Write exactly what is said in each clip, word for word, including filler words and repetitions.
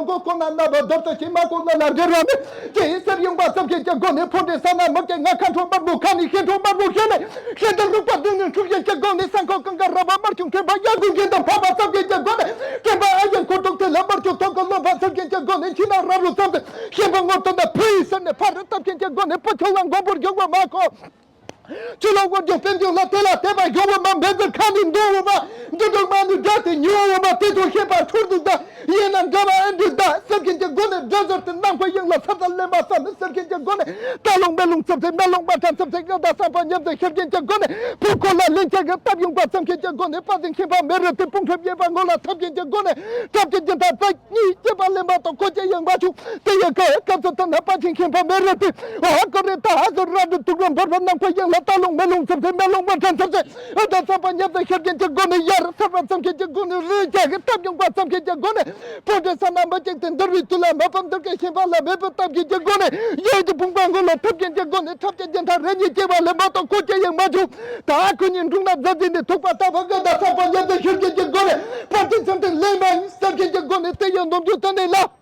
མགོ་ཁོ་ན་ན་བ་རྡོབ་ཏུ་ཤི་མ་ཁོ་ལ་ལ་རེ་ར་མེ། ཅེས་ཟེར་ཡོང་བ་ཙམ་ཞིག་གི་སྒོ་ནས་ཕོ་འདྲེ་ས་ན་མི་སྐྱེ་ང་ཁ་འཕྲོ་དམར་པོ་ཁ་ནས་ཤེས་འཕྲོ་དམར་པོ་ཤེས་ནས་ཤེས་དང་རུག་པ་དུང་ནས་འཁྲུག་ཡན་གྱི་སྒོ་ནས་ས་འཁོར་གང་ག་ར་བ་དམར་ཆུང་མཁན་པ་ཡ་གུ་གིན་དང་ཕ་བ་ཙམ་ཞིག་གི་སྒོ་ནས་མཁན་པ་ཨ་ཡན་ཁོ་ཐོག་དེ་ལ་དམར་ཆུང་ཐོག་གི་ལོ་པ་ཙམ་ཞིག་གི་སྒོ་ནས་ཁྱི་ན་ར་རུ་ཙམ་དུ་ཤེས་པ་ངོ་ཐོག་ན་ཕུ་ཡི་ཟེར་ནས་ཕ་རི་སྟབས་ཅན་གྱི་སྒོ་ནས་ཕུ་ཆུང་ལ་མགོ་བོར་རྒྱུག་པ་མ་གོ། ཆུ་ལོག་བོར་རྒྱུག་པའི་མཇུག་ལ་དེ་ལ་དད་པ་ཡོང་བ་མ་འབད་ཟེར་ཁ་ནས་འདུག་བ་མ་འདུག་འདུག་མ་འདུག་དགྲ་དེ་ཉུལ་བ་མ་དེ་ཚོ་ཤེས་པ་འཁྲུལ་འདུག་ད་ཡིན་ན་འགའ་བ་ཨེ་འདུག་ད་སེམས་ཅན་གྱི་སྒོ་ནས་འདྲ་ཟེར་དེ་ནང་པའི་ཡིན་ལ་ས་ད་ལེན་པ་ས་ནི་སེམས་ཅན་གྱི་སྒོ་ནས་ད་ལོང་མེ་ལོང་ཚབ་ཚེ་མེ་ལོང་པ་ཁྲ་ཚབ་ཚེ་ཡོད་ད་བསམ་པ་ཉམས་ཚེ་ཤེར་ཅན་གྱི་སྒོ་ནས་ཕུ་ཁོ་ལ་ལེན་ཅན་གྱི་སྟབས་ཡོང་པ་སེམས་ཅན་གྱི་སྒོ་ནས་དཔའ་ཚིག་མཁྱེན་པ་མེ་རི་དེ་དཔུང་ཁྲིད་ཡོད་པ་ངོ་ལ་ཐབས་ཅན་གྱི་སྒོ་ནས་ཐབས་ཅན་གྱི་ད་ད། གཉིས་སྐྱེས་པ་ལེན་པ་དང་ཁོ་སྐྱེ་ཡང་མ་བྱུང་། དེ་ཡི་སྐབས་སྐབས་སུ་ཐོན་ན་དཔའ་ཆེན་མཁྱེན་པ་མེ་རི་ཏི། འོ་ཧ་ཀོ་རེ་ད་ཧ་ཟོ་ར་དུ་དུག་ར་འབར་བ་ནང་པ་ཡང་ལ་ད་ལོང་མེ་ལོང་ཚབ་ཚེ་མེ་ལོང་མ་ཁྲ་ཚབ་ཚེ། ཨ་ད་ཚབ་པ་ཉབ་ཚེ་ཤེར་གྱིན་གྱི་སྒོ་ནས་ཡར་སར་བ་ཙམ་གྱིན་གྱི་སྒོ་ནས་རི་རྒྱ་གི་སྟབས་ཡོང་པ་ཙམ་གྱིན་གྱི་སྒོ་ནས་ཕོ་འདྲེ་ས་ན་མ་གཅིག་དེ་འདུལ་བའི་དུས་ལ་མ་ཕམ་འདུལ་དཀའི་ཤེས་པ་ལ་མེད་པའི་སྟབས་ཀྱིན་གྱི་སྒོ་ནས་ཡོད་ཀྱི་ཕུང་པ་ངོ་ལ་ཐབས་ཀྱིན་གྱི་སྒོ་ནས་ཁྲབ་ཀྱི་རྒྱན་ཐག་རེ་གཉིས་སྐྱེ་བ་ལས་མ་གཏོགས་ཁོ་སྐྱེ་ཡང་མ་བྱུང་། ད་ཁོ་གཉིས་འབྲུག་ན་མཛའ་བརྩེ་ནས་ཐུག་པ་ལྟ་བུ་གི་ད་ཚབ་པ་ཉབ་ཚེ་ཤེར་གྱིན་གྱི་སྒོ་ནས་ཕར་དེ་ཚུར་དེ་ལེན་མ་ཡིན། སེམས་ཅན་གྱི་སྒོ་ནས་དེ་ཡི་ནོར་འཁྲུལ་དེ་ནས་ལ།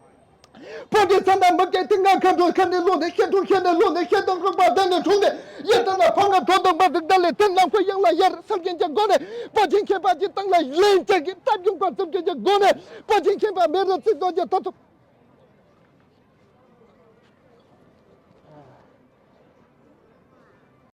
ཕོ་དེ་ཚ་ན་མི་སྐད་དེ་ང་ཁ་འགྲོ་ཁ་ནས་ལོ་ནས་ཤེས་འགྲོ་ཤེས་ནས་ལོ་ནས་ཤེས་དང་རུག་པ་དེ་ནས་འཁྲུག་ནས་ཡེ་དེ་ན་ཕ་ང་གྲོ་དང་མ་ཟིག་ད་ལས་དེ་ནང་ཁོ་ཡང་ལ་ཡར་སེམས་ཅན་གྱི་སྒོ་ནས་ཕ་ཆེན་མཁྱེན་པ་ཅི་སྟངས་ལ་ལེན་ཅན་གྱི་སྟབས་ཡོང་པ་ཙམ་ཅན་གྱི་སྒོ་ནས་ཕ་ཆེན་མཁྱེན་པ་མེ་རི་ཚིག་ཙམ་གྱི་ད་ཐུབ།